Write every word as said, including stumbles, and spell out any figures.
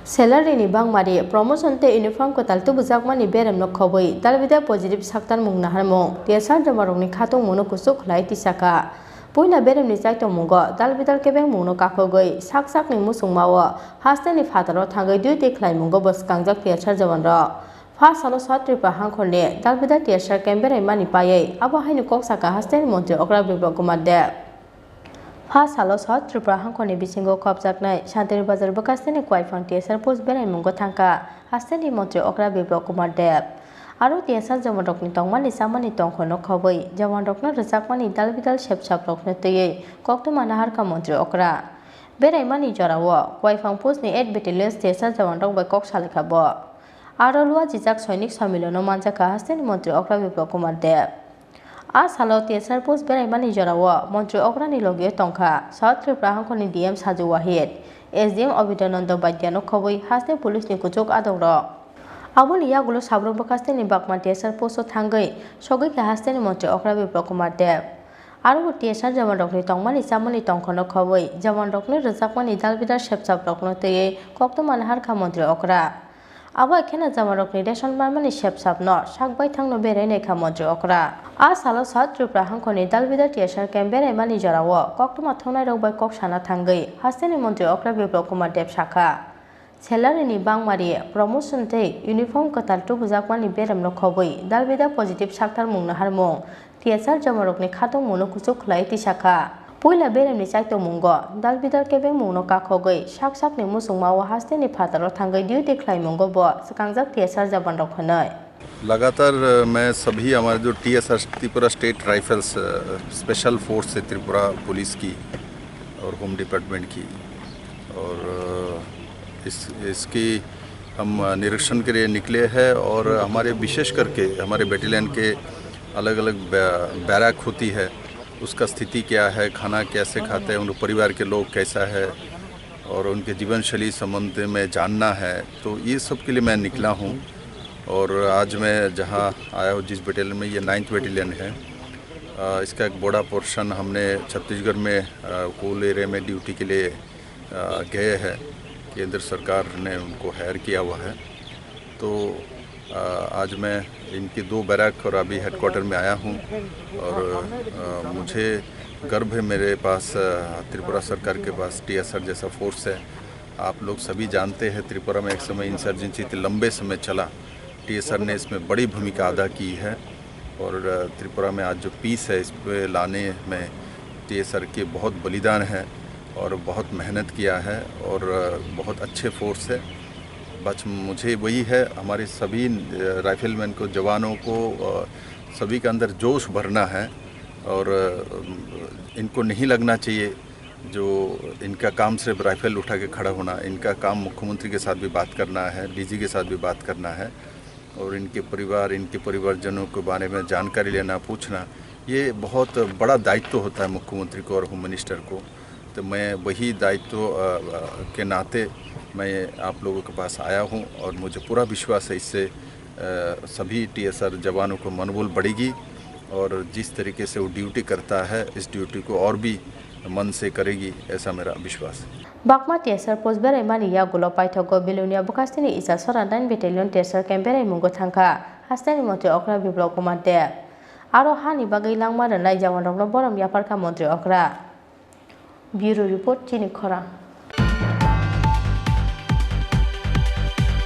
Salary ni bangmari, promotion tei uniform kwtal tubujakmani beremno khobwi dalbida positive saktarmung naharmung, T S R jamarokni khatungmungno kuchuk khlai tisakha. Puila beremni chaitokmungo dalbidal kebengmungno kakhogwi sak sakni muchungmao hasteni phataro thangwi duty khlaimungo bo swkangjak T S R jamanrok. Pha salo South Tripura hangkhorni dalbidal T S R camp beraimani paiwi abo haino kok sakha hasteni montri okra Biplab Kumar Deb. Pha salo South Tripura hangkhorni bisingo khopjaknai Santiri Bazar bwkhasteni Kwaiphang T S R post beraimungo thangkha hasteni montri okra Biplab Kumar Deb. Aro T S R jamanrokni tongmani chamani tongkhorno khobwi jamanrokno rwchapmani dalbidal sepsaprokno twiwi koktwma naharkha montri okra. Beraimani jorao Kwaiphang postni eight battalions T S R jamanrok bai kok salaikha bo. Aro luajijak soinik sommilono manjakha hasteni montri okra Biplab Kumar Deb. A salo T S R post beraimani jorao montri okrani loge tongkha South Tripura hangkhorni D M Saju Wahid, S D M Abhidananda Baidyano khobwi haste police ni kuchuk adongrok. Aboni yagulo sabrum bwkhasteni bakman T S R post o thangwi sogwi kha hasteni montri okra Biplab Kumar Deb. Aro bo T S R jamanrokni tongmani chamani tongkhorno khobwi jamanrokno rwchapmani dalbidal sepsaprokno twiwi koktwma naharkha montri okra. Abo hai kheno jamanrokni ration manmani sepsapno sak baithangno berai naikha montri okra. A salo South Tripura hangkhorni dalbidal T S R camp beraimani jorao koktwma thwngnairok bai kok sana thangwi hasteni montri okra Biplab Kumar Deb sakha, salary ni bangmari, promotion tei uniform kwtal tubujakmani beremno khobwi dalbida positive saktarmung naharmung, T S R jamarokni khatungmungno kuchuk khlai tisakha. Puila beremni chaitokmungo dalbidal kebengmungno kakhogwi sak sakni muchungmao hasteni phataro thangwi duty khlaimungo bo swkangjak T S R jamanrok hwnwi. लगातार, अ, मैं सभी हमारे जो टीएसआर, Tripura state rifles, अ, special force है त्रिपुरा पुलिस की और home department की, और, अ, इस, इसकी हम, अ, निरीक्षण के लिए निकले हैं और हमारे, विशेष करके हमारे बटालियन के अलग-अलग बै-, बैरक होती है, उसका स्थिति क्या है, खाना कैसे खाते हैं, उनके परिवार के लोग कैसा है, और उनके जीवन शैली संबंध में जानना है, तो ये सब के लिए मैं निकला हूँ। और आज मैं जहाँ आया हूँ, जिस बटालियन में, ये नाइन्थ बटालियन है, अ, इसका एक बड़ा पोर्शन हमने छत्तीसगढ़ में, अ, कोल एरिया में ड्यूटी के लिए, अ, गए हैं। केंद्र सरकार ने उनको हायर किया हुआ है। तो, अ, आज मैं इनके दो बैरक और अभी हेडक्वार्टर में आया हूँ और, अ, मुझे गर्व है मेरे पास, अ, त्रिपुरा सरकार के पास टीएसआर जैसा फोर्स है। आप लोग सभी जानते हैं, त्रिपुरा में एक समय इंसर्जेंसी थी, लंबे समय चला। टीएसआर ने इसमें बड़ी भूमिका अदा की है और, अ, त्रिपुरा में आज जो पीस है, इस पे लाने में टीएसआर के बहुत बलिदान है और बहुत मेहनत किया है और, अ, बहुत अच्छे फोर्स है। बस मुझे वही है, हमारे सभी, अ, राइफलमैन को, जवानों को, अ, सभी के अंदर जोश भरना है और, अ, इनको नहीं लगना चाहिए जो इनका काम सिर्फ राइफल उठा के खड़ा होना, इनका काम मुख्यमंत्री के साथ भी बात करना है, डीजी के साथ भी बात करना है और इनके परिवार, इनके परिवारजनों के बारे में जानकारी लेना, पूछना, ये बहुत बड़ा दायित्व होता है मुख्यमंत्री को और होम मिनिस्टर को। तो मैं वही दायित्व, अ, अ, के नाते मैं आप लोगों के पास आया हूँ और मुझे पूरा विश्वास है, इससे, अ, सभी टीएसआर जवानों को मनोबल बढ़ेगी और जिस तरीके से वो ड्यूटी करता है, इस ड्यूटी को और भी मन से करेगी, ऐसा मेरा विश्वास है। Bakma T S R post beraimani yagulo paithago Belonia bwkhasteni Isa Sora nine battalion T S R camp beraimungo thangkha hasteni montri okra Biplab Kumar Deb. Aro hani bagwi langma rwnai jawanrokno borom yapharkha montri okra. Bureau Report, Chini Khorang.